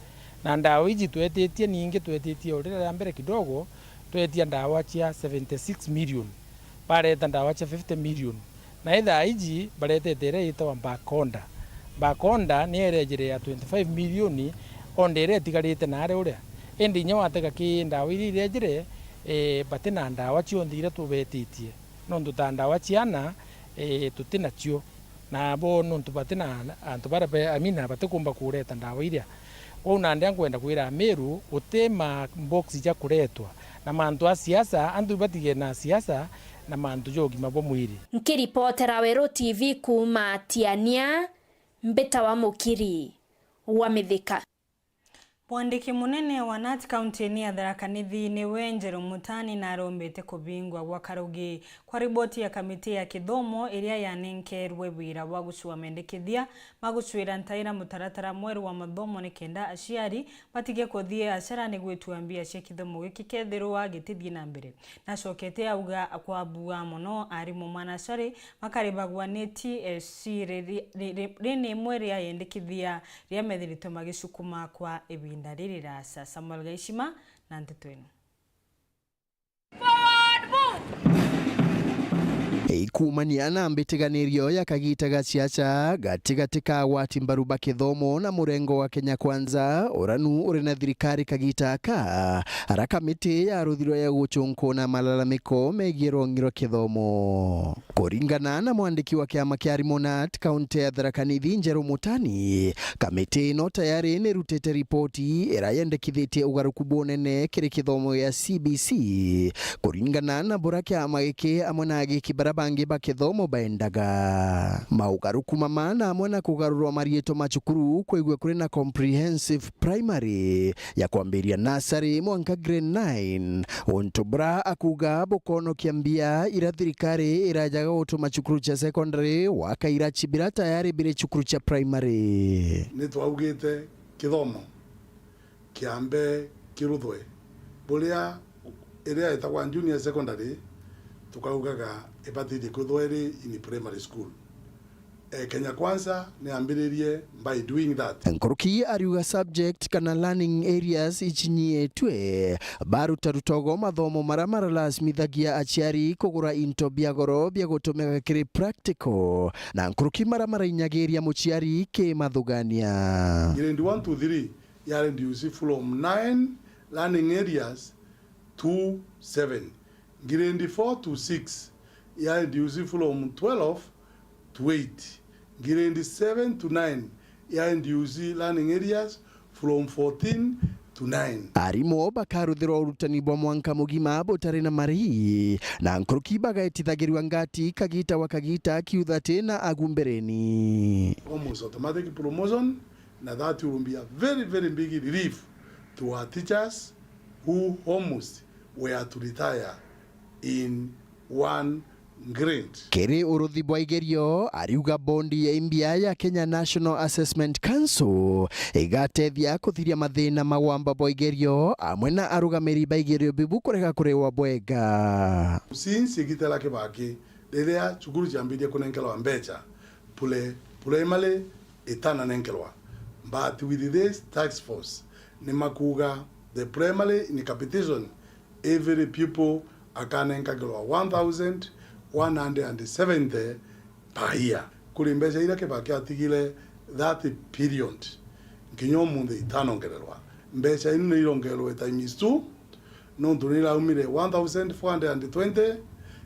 Na ndawa iji twetitie ningi, twetitie o riria ria mbere kidogo, twetia ndawa cia seventy-six million. Bareta ndawa cia fifty million. Na ithaa iji baretete iria yitawa back order. Back order ni irejire ya twenty-five million, order iria itigarite naari uria. Indi inya watega ki ndawa iria irejire, eh, batina ndawa cionthe iria tubetitie. Nontu ta ndawa ciana, eh, tutinacio. Na bo nontu batina antu baria be-, I mean, batikumba kureta ndawa iria. Kwou nandi nkwenda kwira Ameru, guti ma box ja kuretwa. Na mantu a siasa, antu batige na siasa na mantu ja ugima bwa mwiri. Nkiripotera Weru T V kuuma Tiania, mbita wa Mukiri wa Mithika. Mwandiki munene wa nat kaunti-ini ya Tharaka Nithi niwe Njeru Mutani na arombete kubingwa gwa karugi kwa riboti ya kamiti ya kithomo iria yanenkerwe wira wa gucua mendekithia ma gucuira ntaira mutaratara mweru wa mathomo nikenda aciari batige kuthii acarani gwitua mbia cia kithomo giki kethirwa gitithii na mbere. Nacokete auga kwabua mono arimu ma nasari makaribagwa ni T S C riri-, riri-, rini imwe ria yendekithia ria methiritwe magicukuma kwa ibinda riri rasa. Samuel Gaishima na nteto ino. Ikumania na mbitiganirio ya kagita ga ciaca gatigati ka agwati mbaru ba kithomo na murengo wa Kenya Kwanza, uranu uri na thirikari kagita aka, ara kamiti ya ruthirwa ya gucunkuna malalamiko megie rwong'i rwa kithomo. Kuringana na mwandiki wa kiama kia arimu nat kaunti ya Tharaka Nithi, Njeru Mutani, kamiti ino tayari nirutite ripoti ira yendekithitie ugaruku bunene kiri kithomo gia C B C, kuringana na bura kiama giki amwe na agiki bara bangi ba kithomo baendaga. Maugaruku mama na amwe na kugarurwa mariitwa ma cukuru kwigua kuri na comprehensive primary ya kwambiria nasari mwanka grade nine, untu bura akuuga bukonokia mbia ira thirikari irajaga gutuma cukuru cia secondary waka irachi bira tayari biri cukuru cia primary. Ni twaugite kithomo kiambe kiruthwe, buria iria itagwa junior secondary tukaugaga ibatirie kwithwa iri in primary school. Eh, Kenya Kwanza ni ambiririe by doing that. Nkuruki ariuga subject kana learning areas icinyiitwe, baruta rutogo mathomo mara maralazimithagia aciari kugura into bia goro bia gutumika kiri practical, na nkuruki mara marainyagiria muciari kimathugania. Grade one to three ya reduce from nine learning areas to seven. Grade four to six ya reduce from twelve to eight. Grade seven to nine ya reduce learning areas from fourteen Arimu bakaruthirwa urutani bwa mwanka mugima butari na marihi, na nkuruki bagaitithagirua ngati kagita wa kagita kiutha ti na agu mbereni. Almost automatic promotion, na that will be a very, very big relief to our teachers who almost were to retire in one grade. Kiri uruthi bwa igerio, ariuga bondi ya imbia ya Kenya National Assessment Council igatethia kuthiria mathina ma wamba bwa igerio amwe na arugamiri ba igerio bibu kurega kuriwa bwega. Since igita ria Kibaki, riria cukuru ciambirie kunenkerwa mbeca, pule-, primary itananenkerwa. But with this task force, ni makuga the primary in capitation, every pupil akanenkagirwa one thousand one hundred and seventy per year. Kuri mbeca iria Kibaki atigire that period, nginya umunthi itanongererwa. Mbeca inu ni irongerwe times two, nontu ni iraumire one thousand four hundred and twenty,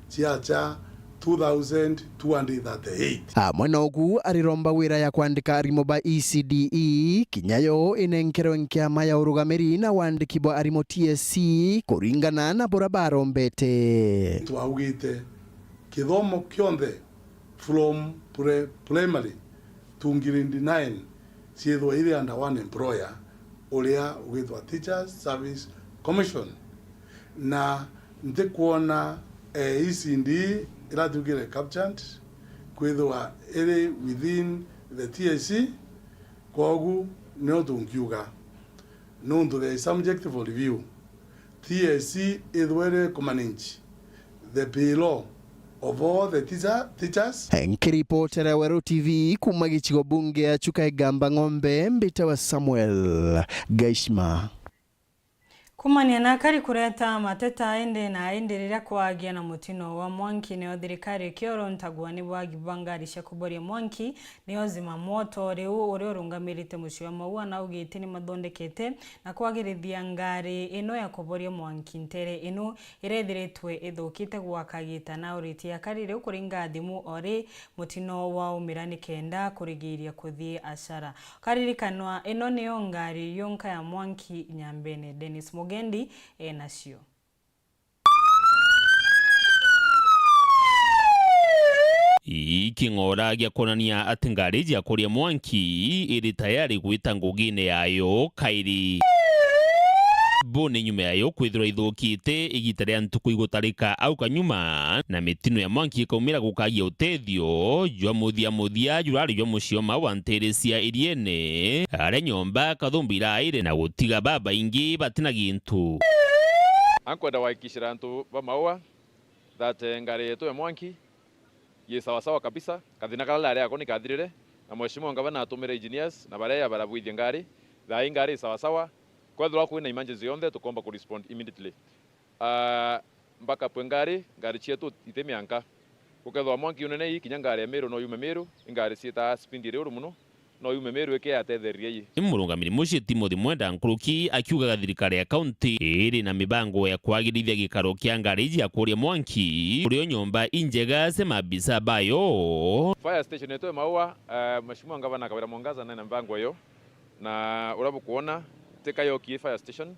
ciacha two thousand two hundred thirty-eight. Amwe na ugu, ariromba wira ya kwandika arimu ba E C D E, kinya yo inenkerwe nkiama ya urugamiri na wandiki bwa arimu T S C, kuringana na bura barombete. Twaugite kithomo kionthe from pre-, primary to grade nine ciithwa iri under one employer, uria ugitwa Teachers Service Commission. Na ntikwona, eh, E C D E iratugire captured kwithwa iri within the T S C, kwogu nio tungiuga, nontu there is subject for review. T S C ithwe iri kumanage the payroll of all the teacher-, teachers. Nkiripotera Weru T V kuma gicigo bunge ya Chuka Igamba Ng'ombe, mbitawa Samuel Gaishima. Kumania na akari kureta mateta indi na indi riria kwagia na mutino wa mwanki, nio thirikari ikiorontagua ni bwagi bwa ngari cia kuboria mwanki, nio zimamoto. Riu uria urungamirite mucii wa Maua naugite ni mathondekete na kwagirithia ngari ino ya kuboria mwanki ntere ino irethiritwe ithukite gwa kagita, na uritie akari riu kuringa thimu ori mutino waumira nikenda kurigiria kuthii acara. Karirikanwa, ino niyo ngari yonka ya mwanki Nyambene. Dennis Mugendi enacio. Ii king'ora gia kwonania ati ngari cia kuria mwanki iri tayari gwita ngugine yayo kairi. Bo ni nyuma yayo kwithirwa ithukite igita ria ntuku igutarika au kanyuma, na mitino ya mwanki ikaumira gukagia utethio jwa muthia muthia jurari jwa mucii wa Maua ntiri cia Iriene, aria nyomba kathumbi iraire na gutiga babaingi batina gintu. Ankwenda gwakikishira antu ba Maua that, eh, ngari yetu ya mwanki yi sawasawa kabisa. Kathina karia rari ako ni kathirire, na Mheshimiwa Ngavana atumire engineers na baria barabwithia ngari. Thaa ii ngari i sawasawa. Kwethirwa kwina emergency yonthe, tukomba ku respond immediately. Ah, backup e ngari, ngari cietu iti mianka. Gukethirwa mwanki unene ii, kinya ngari ya Meru no yume Meru, i ngari ciitaa speed iri uru mono. No yume Meru iki yatethereria ii. Ni murungamiri mucii Timothy Mwenda Nkuruki akiugaga thirikari ya kaunti iri na mibango ya kwagirithia gikaro kia ngari cia kuria mwanki, urio nyomba injega cia maabisa bayo. Fire station yetu ya Maua, eh, Mheshimiwa Ngavana Kawira Mwangaza nena mibango iyo, na uria bukwona, ti kayokie fire station,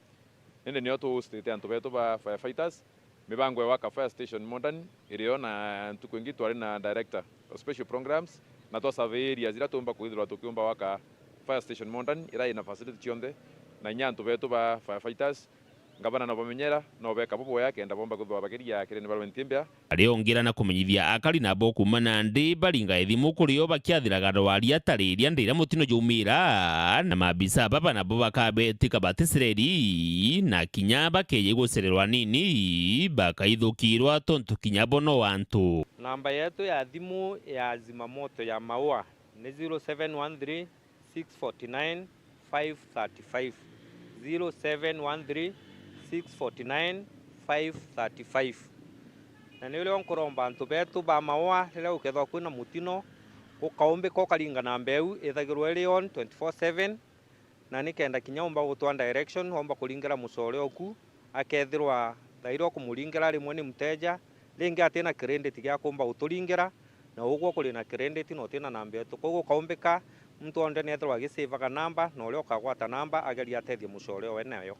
indi nio tu hostete antu betu ba firefighters. Mibango ya gwaka fire station modern irio, na ntuku ingi twari na director of special programs, na twa survey areas iria tuumba kwithirwa tukiumba gwaka fire station modern iria ina facility cionthe, na inya antu betu ba firefighters, ngavana no bamenyera, no beka buboya kenda bomba kwithirwa bakiria kiri environment imbea. Ariongera na kumenyithia akari nabo kuuma nandi baringa ithimu kuri o bakiathiraga rwaria ta riria ndiria mutino jaumira, na maabisa baba nabo bakabetika baticireri, na kinya bakeeja gucererwa nini, bakaithukirwa tontu kinya bo no antu. Namba yetu ya thimu ya zimamoto ya Maua ni zero seven one three, six forty nine, five thirty five, zero seven one three, six forty nine, five thirty five. Na ni urio nkuromba antu betu ba Maua, riria gukethirwa kwina mutino, gukaumbika ukaringa namba iu ithagirwa iri on twenty four seven, na nikenda kinya umba gutwaa direction, waumba kuringira mucore oku, akethirwa thairi ukumuringira rimwe ni mteja, ringi atina credit gia kumba guturingira, na ugwe kuri na credit na utina namba yetu. Koguo ukaumbika Muntu wonthe ni ethirwa agisavaga namba, na uria ukagwata namba agerie atethie mucore we nayo.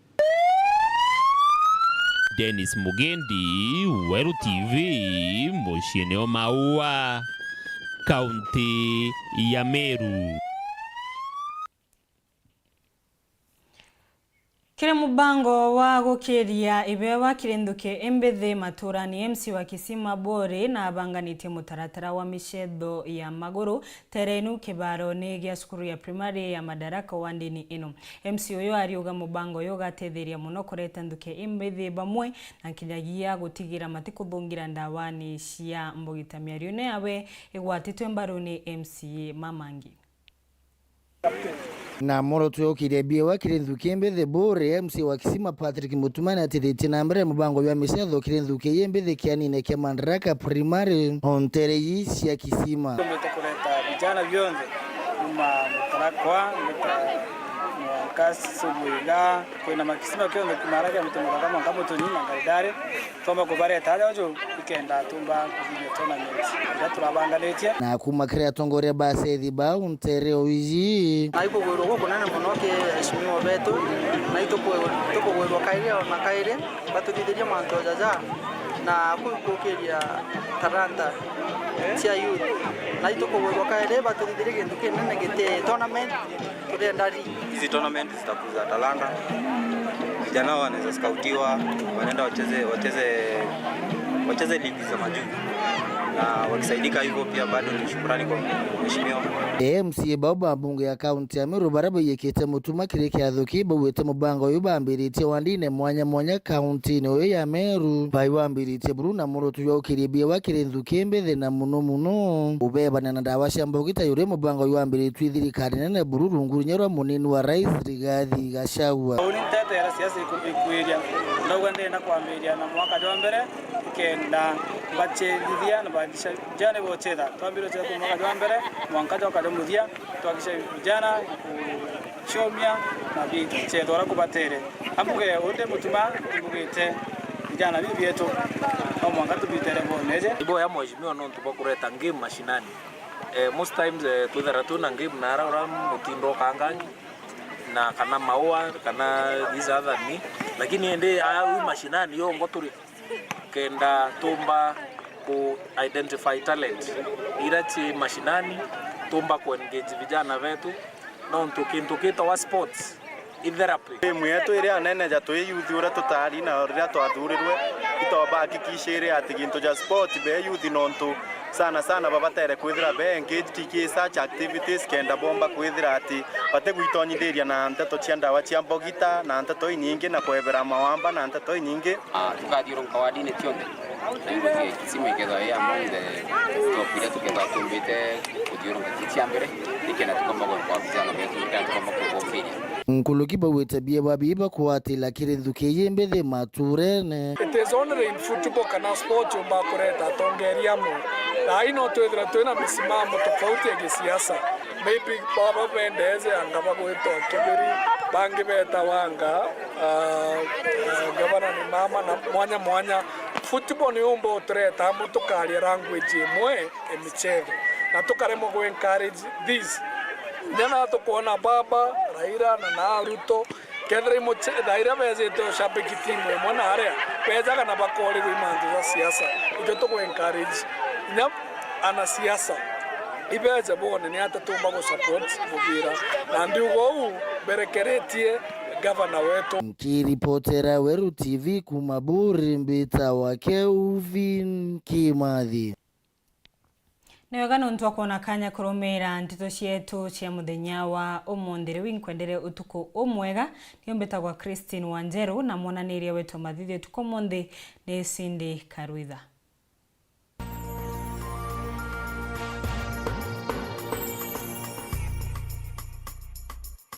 Dennis Mugendi, Weru T V, muciini o Maua, kaunti ya Meru. Kiri mubango wa gukiria ibewa kiri nthuki imbithi maturani, M C wa Kisima Bori na abanganitie mutaratara wa micetho ya maguru terenu kibaroni gia cukuru ya primary ya Madaraka wandini ino. M C uyu ariuga mubango uyu ugatetheria muno kureta nthuki imbithi bamwe na kinyagia gutigira matikuthungira ndawani cia mbugita. Miarione yawe igwatitwe mbaruni M C A Mamangi. Na moro twiokirie biewa kiri nthuki mbithi Buri, M C wa Kisima Patrick Mutumani atithitie na mbere mubango jwa micetho kiri nthuki ii mbithi kianine kia Madaraka Primary o ntere ii cia Kisima. Tumbite kureta vijana bionthe kuma Mutarakwa, Muta-, mwanka Subuiga, kwina makisima kionthe kuma aria kia Muti Muthaka mwanka Mutuni na Ngaidari. Twomba kubareta aja uju ikenda tumba kuthithia tournament iria turabanganitie. Na kuma kiri atongoria ba acethi bau ntere o iji. Na ikugwirwa gukunene muno ki aheshimiwa betu, na itukugwirwa, tukugwirwa kairi o na kairi batuthithirie mantu o jaja na ku-, kukiria talanta cia youth. Na itukugwirwa kairi batuthithirie gintu kinene giti tournament, turenda league. Hizi tournament zitakuza talanta. Vijana wanaweza scoutiwa, wanaenda wacheze, wacheze, wacheze ligi za majuu. Na wakisaidika hivyo pia bado ni shukrani kwa mheshimiwa. M C A bau ba mbunge ya kaunti ya Meru baria baiyikite mutuma kiri kiatho kii baugite mubango uyu bambiritie wandine mwanya mwanya kauntini uyu ya Meru. Bai wambiritie buru na murutu jwa ukirie biewa kiri nthuki mbithi na muno muno ubebania na ndawa cia mbugita, uria mubango uyu wambiritue thirikari nene buru rungu runya rwa munini wa rais Rigathi Gachagua. Uni nteto ya siasa iku-, ikwiria. Ndauga ndenda kwambiria na mwaka jwa mbere, ikenda mbachethithia na bagisha vijana bochetha. Twambire uchetha mwaka jwa mbere, mwanka jwa kajo muthia, twagisha vijana ku-, ciomia na bitu, chetha uria kubatere. Ambuge undi mutuma, imbugite vijana biu bietu, no mwanka tubitere boneje. Ibo ya mheshimiwa nontu bwa kureta game mashinani. Eh, most times, eh, twithira twina game na ara ura mutindo ukangangi, na kana maua, kana these other ni, lakini indi au mashinani yongo turi kenda tumba ku identify talent ira ci mashinani, tumba ku engage vijana betu, nontu kintu gitawa sports i therapy. Timu yetu iria neneja twi youth uria tutari na riria twathurirwe, itomba hakikisha iri ati gintu ja sport be youth, nontu sana sana babatere kwithira be engaged ki such activities kenda bomba kwithira ati batigwitonyithiria na nteto cia ndawa cia mbogita na nteto inyingi na kwebera mawamba na nteto inyingi. Ah, tukathiurunka wardini cionthe. Na ibuthie kisima ikethwa i among the top iria tukethwa tumbite kuthiurunka ki cia mbere, nikenda tukomba gwekwa vijana betu, nikenda tukomba kubokiria. Nkuluki bauite biewa bii bakwatila kiri nthuki ii mbithi maturene. It is only in football kana sport yumba kureta atongeria amwe. Thaai no twithira twina misimamo tofauti ya gisiasa. Maybe baba bendeze anga bagwitwa Kibiri, bangi betawa anga, ah, ah, gavana ni mama na mwanya mwanya. Football ni yumba utureta amwe tukaria language imwe ya michetho. Na tukaremwa ku encourage this. Nyana tukwona baba, Raila na, na Ruto, kethira imuche-, thaa iria bejite ushabiki timu imwe na aria, bejaga na bakorirwa i mantu ja siasa. Ijo tuku encourage inya anasiasa ibeje bone ni atia tumba gu support mubira. Na ndiuga uu mberekeretie gavana wetu. Nkiripotera Weru T V kuma Buri, mbitawa Kelvin Kimathi. Ni wega nontu wa kwona kanya kurumiira nteto cietu cia muthenya wa umunthi. Riu inkwendere utuku umwega. Niu mbitagwa Christine Wanjeru, na mwonaniria wetu wa mathithio utuku umunthi ni Cindy Karwitha.